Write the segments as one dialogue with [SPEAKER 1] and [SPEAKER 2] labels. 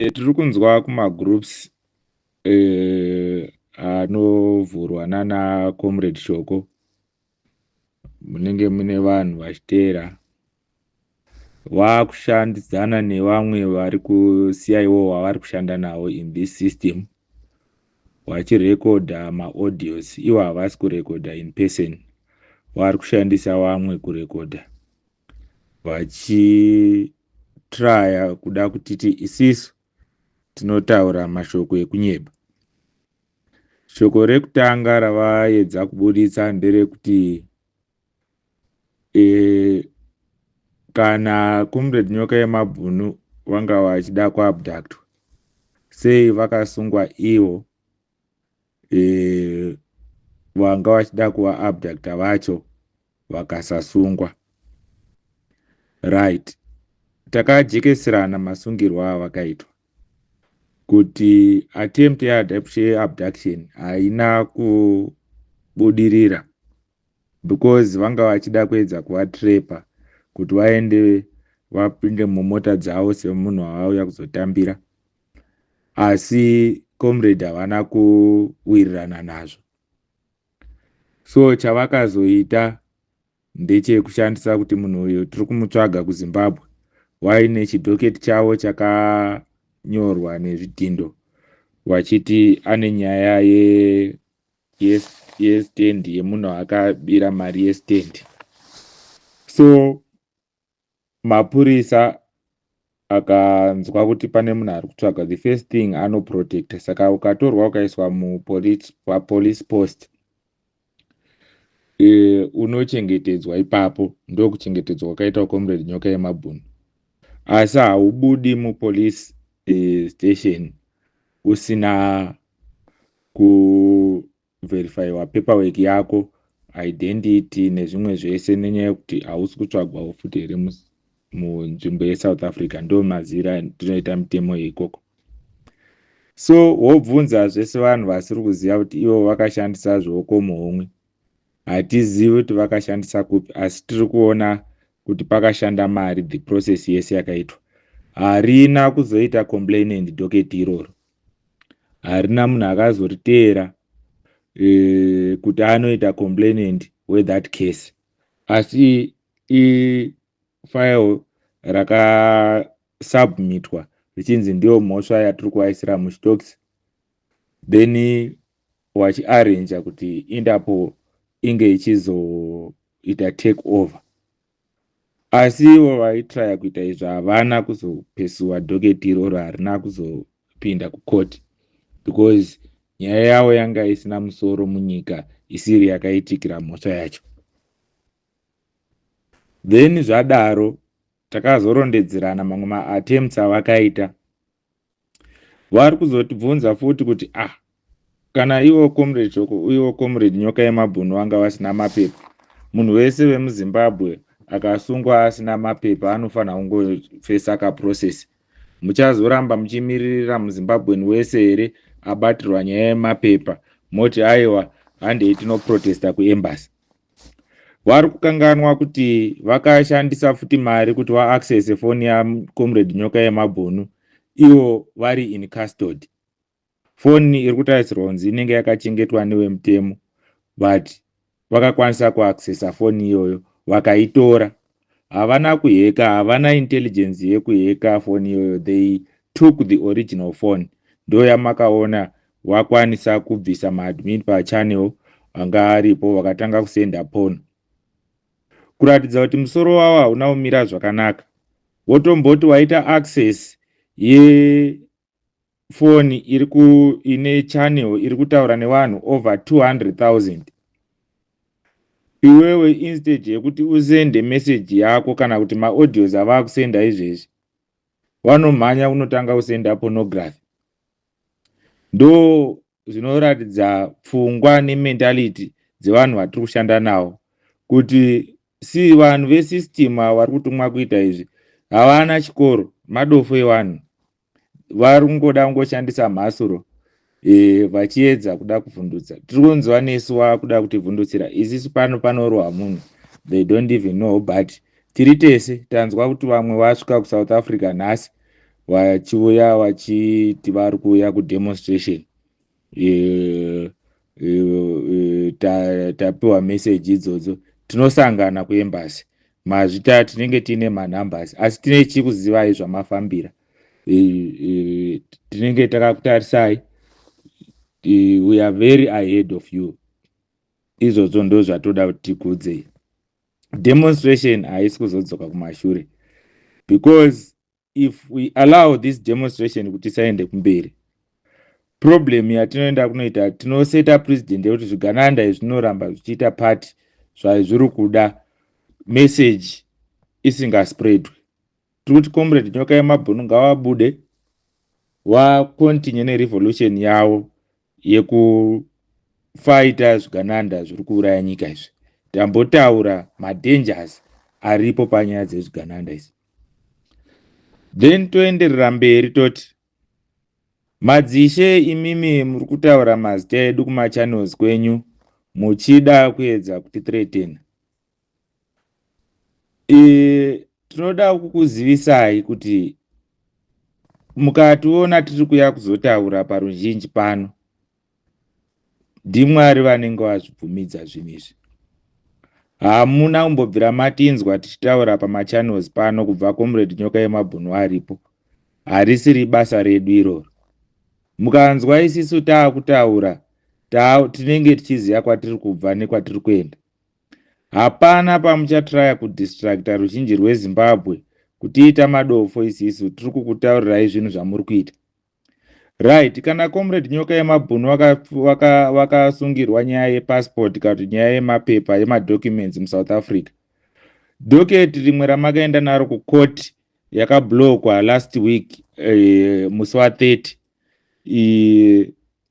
[SPEAKER 1] Tiri kunzwa kumagroups anovhurwa nana Comrade Shoko, munenge mune vanhu vachiteera, vakushandidzana nevamwe vari kuCIO wavari kushanda navo in this system, vachirekodha maaudios. Ivo havasi kurekodha in person, vari kushandisa vamwe kurekodha, vachitraya kuda kutiti isisu tinotaura mashoko ekunyeba. Shoko rekutanga ravaedza kuburitsa nderekuti kana Comrade Nyoka Yemabhunu vanga vachida kuabductwa, sei vakasungwa ivo vanga vachida kuvaabducta vacho vakasasungwa? Right, takajekeserana masungirwo avakaitwa, kuti attempt yeabduction haina kubudirira because vanga vachida kuedza kuvatrepa kuti vaende vapinde mumota dzavo semunhu wavauya kuzotambira, asi comrade havana kuwirirana nazvo. So chavakazoita ndechekushandisa kuti munhu uyu tiri kumutsvaga kuZimbabwe, waine chidocket chavo chakanyorwa nezvidhindo, vachiti ane nyaya yestand, yemunhu akabira mari yestand. So mapurisa akanzwa kuti pane munhu ari kutsvaga, the first thing anoprotecta. Saka ukatorwa ukaiswa papolice post, unochengetedzwa ipapo. Ndokuchengetedzwa kwakaitwa Comrade Nyoka Yemabhunu, asi haubudi mupolice station usina kuverifyiwa paperwork yako, identity nezvimwe zvese, nenyaya yekuti hausi kutsvagwawo futi here munzvimbo yeSouth Africa. Ndo mazira ndinoita mitemo yeikoko. So wobvunza zvese vanhu vasiri kuziva kuti ivo vakashandisa zvioko muhomwe. Hatizivi kuti vakashandisa kupi, asi tiri kuona kuti pakashanda mari. The process yese yakaitwa, harina kuzoita complainant. Docket iroro harina munhu akazoriteera kuti anoita complainant wethat case, asi ifile rakasubmitwa richinzi ndiyo mhosva yatiri kuvaisira muchitokisi. Then wachiarranja kuti Interpol inge ichizoita take over, asi ivo vaitraya kuita izvo havana kuzopesuwa. Docket iroro harina kuzopinda kukoti because nyaya yavo yanga isina musoro munyika isiri yakaitikira mhosva yacho. Then zvadaro takazorondedzerana mamwe maattempts avakaita. Vari kuzotibvunza futi kuti, ah, kana ivo Comrade Shoko, ivo Comrade Nyoka Yemabhunu vanga vasina mapepa, munhu wese wemuZimbabwe akasungwa asina mapepa anofanira kungofesa kaprocess. Muchazoramba muchimiririra muZimbabweni wese here abatirwa nyaya yemapepa, moti aiwa, handei tinoprotesta kuembassy? Vari kukanganwa kuti vakashandisa futi mari kuti vaaccesse foni yaComrade Nyoka Yemabhunu ivo vari in custody. Foni iri kutarisirwa kunzi inenge yakachengetwa nevemutemo, but vakakwanisa kuaccessa foni iyoyo, vakaitora. Havana kuhacka, havana intelligence yekuhacka foni iyoyo. They took the original phone, ndo yamakaona vakwanisa kubvisa maadmin pachannel anga aripo, vakatanga kusenda porn, kuratidza kuti musoro wavo hauna kumira zvakanaka. Wotomboti waita access yefoni iri ine channel iri kutaura nevanhu over 200,000, iwewe instead yekuti usende message yako kana kuti maaudios ava kusenda izvezvi, vanomhanya kunotanga kusenda pornography. Ndo zvinoratidza pfungwa nementality dzevanhu vatiri kushanda navo, kuti si vanhu vesystem ava vari kutumwa kuita izvi havana chikoro, madofo evanhu, vari kungoda kungoshandisa mhasuro vachiedza kuda kuvhundutsa. Tiri kunzwa nesu vakuda kutivhundutsira isisu pano panorohwa munhu. They don't even know, but tiri tese tanzwa kuti vamwe vasvika kuSouth Africa nhasi. Vachiuya vachiti vari kuuya kudemonstration, tapiwa message idzodzo, tinosangana kuembassy. Mazvita, tinenge tiine manumbers, asi tine chikuzivai zvamafambira. Tinenge takakutarisai. We are very ahead of you. Izvozvo ndo zvatoda kuti tikuudzei. Demonstration haisi kuzodzoka kumashure, because if we allow this demonstration kuti isaende kumberi, problem yatinoenda kunoita, tinoseta precedent yekuti zvigananda izvi zvinoramba zvichiita party zvazviri kuda, message isingaspreadwi. Tiri kuti Comrade Nyoka Yemabhunu ngavabude, vacontinue nerevolution yavo yekufaita zvigananda zviri kuuraya nyika izvi. Tambotaura madangers aripo panyaya dzezvigananda izvi. Then toenderera mberi toti, madzishe, imimi muri kutaura mazita edu kumachannels kwenyu muchida kuedza kutithreatena. Tinoda kukuzivisai kuti mukationa tiri kuya kuzotaura paruzhinji pano, ndiMwari vanenge vazvibvumidza zvinhu izvi. Hamuna kumbobvira matinzwa tichitaura pamachannels pano kubva Comrade Nyoka Yemabhunu aripo. Harisiri basa redu iroro. Mukanzwa isisu taakutaura, tinenge tichiziva kwatiri kubva nekwatiri kuenda. Hapana pamuchatraya kudistracta ruzhinji rweZimbabwe kutiita madofo. Isisu tiri kukutaurirai zvinhu zvamuri kuita right. Kana Comrade Nyoka Yemabhunu vakasungirwa nyaya yepassport kana kuti nyaya yemapepa, yemadocuments muSouth Africa, docket rimwe ramakaenda naro kucourt yakablockwa last week, musi wa30,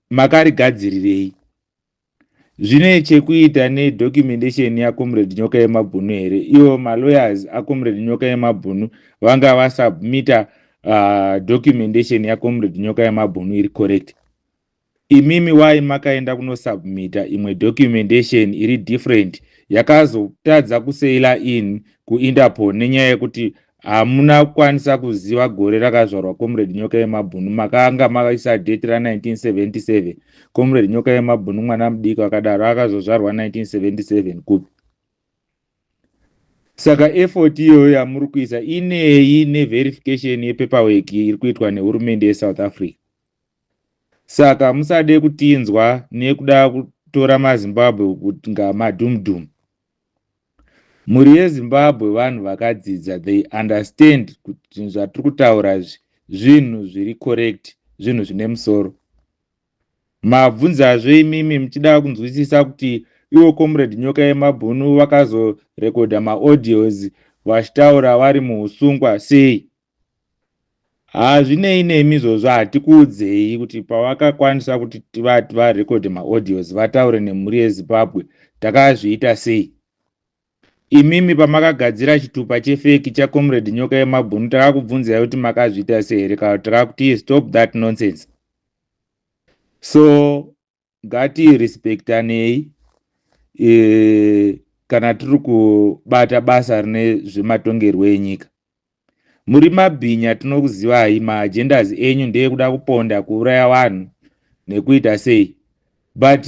[SPEAKER 1] makarigadzirirei? Zvine chekuita nedocumentation yaComrade Nyoka Yemabhunu here? Ivo malawyers aComrade Nyoka Yemabhunu vanga vasubmita documentation yaComrade Nyoka Yemabhunu iri correct. Imimi wai makaenda kunosubmita imwe documentation iri different, yakazotadza kusaila in kuInterpol nenyaya yekuti hamuna kukwanisa kuziva gore rakazvarwa Comrade Nyoka Yemabhunu? Makanga makaisa date ra1977. Comrade Nyoka Yemabhunu mwana mudiki akadaro, akazozvarwa 1977 kupi? Saka effort iyoyo yamuri kuisa inei neverification yepaperwork iri kuitwa nehurumende yeSouth Africa? Saka musade kutinzwa nekuda kutora maZimbabwe kuti ngamadhumdhum. Mhuri yeZimbabwe vanhu vakadzidza, they understand kuti zvinhu zvatiri kutaura izvi zvinhu zviri correct, zvinhu zvine musoro. Mabvunzazve imimi muchida kunzwisisa kuti ivo Comrade Nyoka Yemabhunu vakazorekodha maaudios vachitaura vari muusungwa sei. Hazvinei nemi izvozvo. Hatikuudzei kuti pavakakwanisa kuti varekodhe maaudios vataure nemhuri yeZimbabwe takazviita sei. Imimi pamakagadzira chitupa chefake chaComrade Nyoka Yemabhunu, takakubvunzai kuti makazviita sei here, kana kuti takakuti stop that nonsense? So ngatirespektanei kana tiri kubata basa rine zvematongerwo enyika. Muri mabhinya, tinokuzivai. Maagendas enyu ndeyekuda kuponda, kuuraya vanhu nekuita sei, but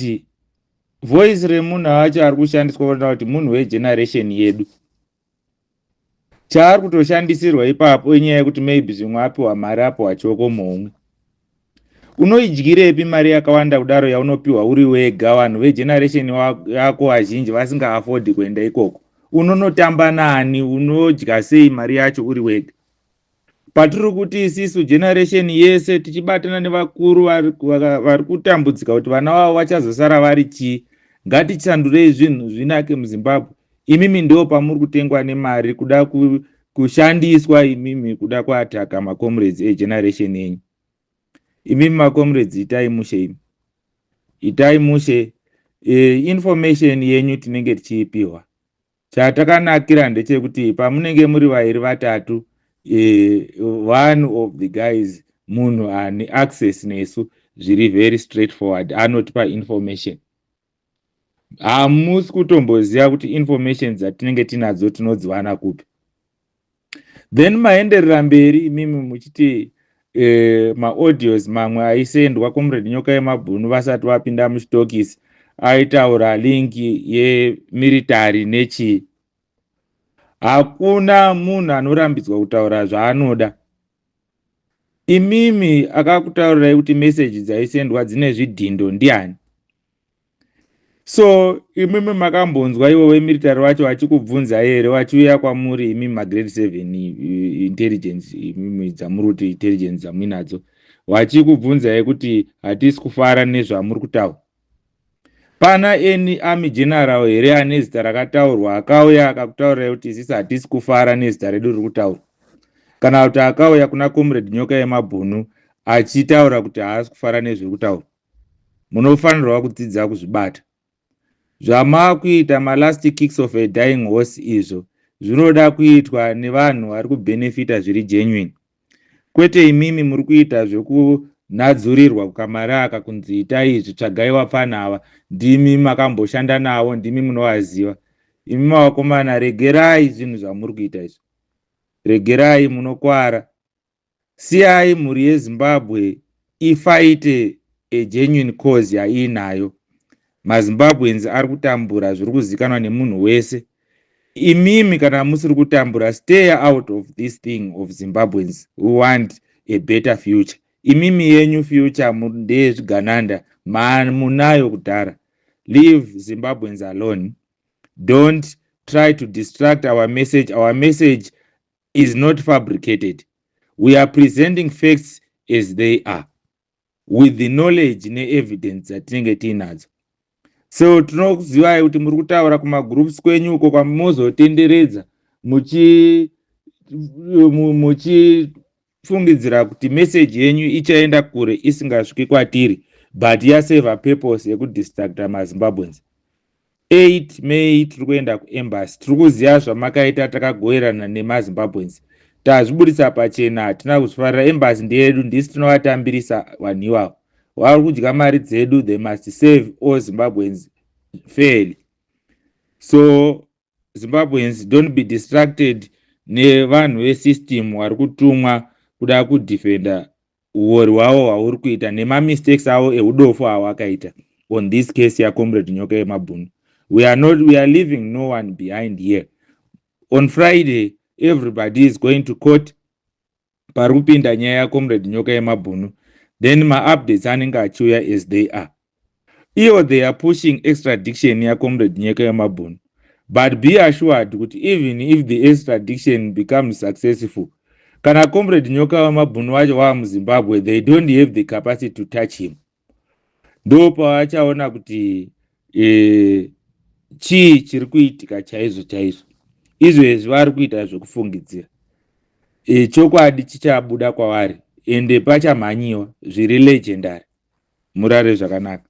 [SPEAKER 1] voice remunhu acho ari kushandiswa kuona kuti munhu wegeneration yedu, chaari kutoshandisirwa ipapo inyaya yekuti maybe zvimwe apiwa mari, apiwa chioko muhomwe. Unoidyirepi mari yakawanda kudaro yaunopiwa uri wega, vanhu vegeneration yako vazhinji vasingaafodhi kuenda ikoko? Unonotamba nani? Unodya sei mari yacho uri wega? Patiri kuti isisu generation yese tichibatana nevakuru vari kutambudzika kuti vana vavo vachazosara vari chii, ngatichandurei zvinhu zvinake muZimbabwe. Imimi ndo pamuri kutengwa nemari, kuda kushandiswa imimi kuda kuataka macomrades egeneration yenyu. Imimi macomrades, itai mushe. Imi itai mushe. Information yenyu tinenge tichiipiwa. Chatakanakira ndechekuti pamunenge muri vairi, vatatu, one of the guys, munhu ane access nesu zviri very straightforward, anotipa information. Hamusi kutomboziva kuti information dzatinenge tinadzo tinodziwana kupi. Then maenderera mberi imimi muchiti Maaudios mamwe aisendwa Comrade Nyoka Yemabhunu vasati vapinda muchitokisi aitaura link yemilitary nechii. Hakuna munhu anorambidzwa kutaura zvaanoda. Imimi, akakutaurirai kuti meseji dzaisendwa dzine zvidhindo ndiani? So imimi makambonzwa ivo vemilitary vacho vachikubvunzai here, vachiuya kwamuri imimi magrade 7 intelligence, imimi dzamuri kuti intelligence dzamuinadzo, vachikubvunzai kuti hatisi kufara nezvamuri kutaura? Pana any army general here ane zita rakataurwa akauya akakutaurirai kuti isisi hatisi kufara nezita redu riri kutaurwa, kana kuti akauya kuna Comrade Nyoka Yemabhunu achitaura kuti haasi kufara nezviri kutaurwa? Munofanirwa kudzidza kuzvibata. Zvamaakuita, malast kicks of a dying horse, izvo zvinoda kuitwa nevanhu vari kubhenefita zviri genuine, kwete imimi muri kuita zvekunhadzurirwa kukamari aka kunzi itai izvi, tsvagai vapfana ava, ndimi makamboshanda navo, ndimi munovaziva. Imi mavakomana, regerai zvinhu zvamuri kuita izvi, regerai, munokwara. Siyai mhuri yeZimbabwe ifighte a genuine cause yaiinayo. MaZimbabweans ari kutambura, zviri kuzikanwa nemunhu wese. Imimi kana musiri kutambura, stay out of this thing of Zimbabweans who want a better future. Imimi yenyu future ndeyezvigananda, munayo kudhara. Leave Zimbabweans alone. Don't try to distract our message. Our message is not fabricated. We are presenting facts as they are with the knowledge neevidence dzatinenge tiinadzo. So tinokuzivai kuti muri kutaura kumagroups kwenyu uko kwamunozotenderedza muchifungidzira kuti meseji yenyu ichaenda kure isingasviki kwatiri, but yaserva purpose yekudistracta maZimbabweans. 8 May tiri kuenda kuembassy. Tiri kuziva zvamakaita, takagoverana nemaZimbabweans, tazvibudisa pachena. Hatina kuzvifarira. Embassy ndeyedu, ndisi tinovatambirisa vanhu ivavo. Vari kudya mari dzedu. They must save all Zimbabweans fairly. So Zimbabweans, don't be distracted nevanhu vesystem vari kutumwa kuda kudefenda uori hwavo hwauri kuita nemamistakes avo eudofu avo akaita on this case yaComrade Nyoka Yemabhunu. We are not, we are leaving no one behind here. On Friday everybody is going to court pari kupinda nyaya yaComrade Nyoka Yemabhunu. Then maupdates anenge achiuya as they are. Iyo they are pushing extradiction yaComrade Nyoka Yemabhunu, but be assured kuti even if the extradiction becomes successful, kana Comrade Nyoka Wemabhunu wacho wava muZimbabwe, they don't have the capacity to touch him. Ndo pavachaona kuti chii chiri kuitika chaizvo chaizvo. Izvezvi vari kuita zvekufungidzira. Chokwadi chichabuda kwavari, ende pachamhanyiwa zviri legendary. Murare zvakanaka.